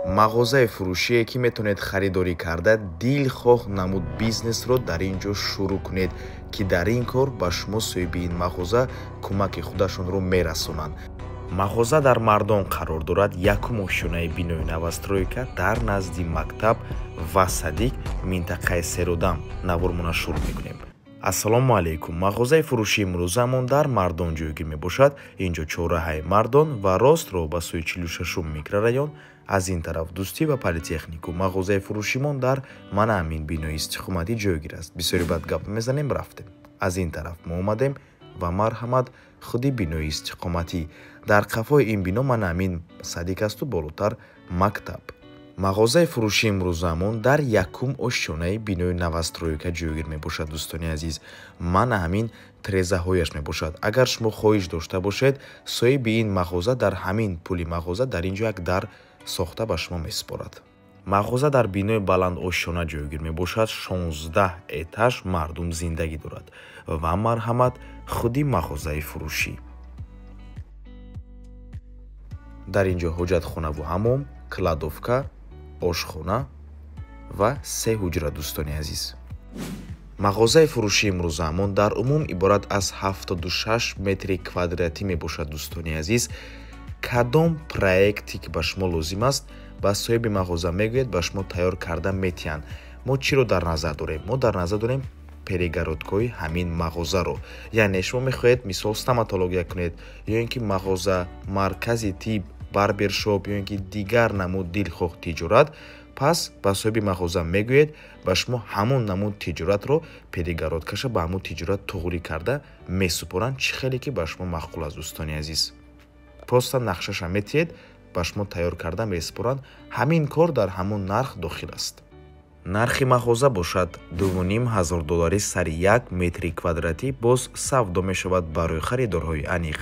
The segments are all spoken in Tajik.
Мағозаи фурӯшие ки метавонед харидорӣ карда дилхоҳ намуд бизнесро дар ин ҷо шурӯъ кунед, ки дар ин кор ба шумо соҳиби ин мағоза кӯмаки худашонро мерасонанд. Мағоза дар Мардон қарор дорад, якум ошёнаи бинои новостройка дар назди мактаб ва садик, минтақаи Серодам. Навормона шурӯъ мекунем. Ассалому алайкум. Мағозаи фурӯшии имрӯзамон дар Мардон ҷойгир мебошад. Инҷо чорраҳаи Мардон ва рост роҳ ба сӯи 46-ум микрорайон, аз ин тараф Дӯстӣ ва политехнику. Мағозаи фурӯшимон дар мана ҳамин бинои истиқоматӣ ҷойгир аст. Бисёри баъд гап мезанем, рафтем. Аз ин тараф мо омадем ва марҳамат, худи бинои истиқоматӣ. Дар қафои ин бино мана ҳамин садик асту болотар мактаб. Мағозаи фурӯшии имрӯзамон дар якум ошёнаи бинои новостройка ҷойгир мебошад. Дӯстони азиз, мана ҳамин трезаҳояш мебошад. Агар шумо хоҳиш дошта бошед, соҳиби ин мағоза дар ҳамин пули мағоза дар ин ҷо як дар сохта ба шумо месупорад. Мағоза дар бинои баландошёна ҷойгир мебошад. 16 этаж мардум зиндагӣ дорад. Ва марҳамат, худи мағозаи фурӯшӣ. Дар ин ҷо ҳоҷатхонаву ҳамом, кладовка, ошхона ва 3 ҳуҷра. Дӯстони азиз, мағозаи фурӯшии имрӯзаамон дар умум иборат аз 76 метри квадратӣ мебошад. Дӯстони азиз, кадом проекте ки ба шумо лозим аст, ба соҳиби мағоза мегӯед, ба шумо тайёр карда метиҳанд. Мо чиро дар назар дорем? Мо дар назар дорем перегородкаҳои ҳамин мағозаро. Яъне шумо мехоҳед мисол стоматология кунед, ё ин ки мағоза, маркази тиб, барбершоп, ё ин ки дигар намуд дилхоҳ тиҷорат, пас ба соҳиби мағоза мегӯед, ба шумо ҳамон намуд тиҷоратро перегородкаша ба ҳамон тиҷорат туғрӣ карда месупоранд, чӣ хеле ки ба шумо маъқул аст. Дӯстони азиз, просто нақшаша метиҳед, ба шумо тайёр карда месупоранд. Ҳамин кор дар ҳамон нарх дохил аст. Нархи мағоза бошад 2,5 ҳазор доллари сари як метри квадратӣ, боз савдо мешавад барои харидорҳои аниқ.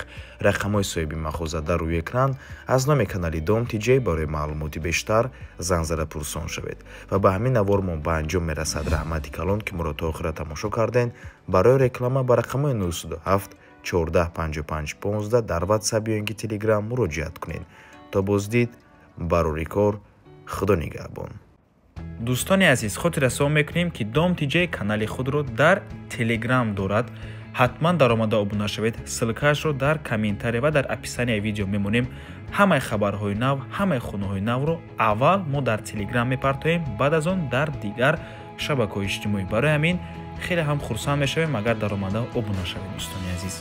Рақамҳои соҳиби мағоза дар рӯи экран. Аз номи канали Дом Тиҷей барои маълумоти бештар занг зада пурсон шавед. Ва ба ҳамин навормон ба анҷом мерасад. Раҳмати калон, ки моро то охира тамошо кардем. Барои реклама ба рақамҳои 907 14 55 15 дар WhatsApp ё ин ки Telegram муроҷиат кунед. То боздид, барори кор, Худо нигаҳбон. Дӯстони азиз, хотиррасон мекунем, ки Дом Тиҷей канали худро дар Телеграм дорад. Ҳатман даромада обуна шавед. Ссылкаашро дар комментария ва дар описанияи видео мемонем. Ҳамаи хабарҳои нав, ҳамаи хонаҳои навро аввал мо дар Телеграм мепартоем, баъд аз он дар дигар шабакаҳои иҷтимоӣ. Барои ҳамин хеле ҳам хурсанд мешавем, агар даромада обуна шавед, дӯстони азиз.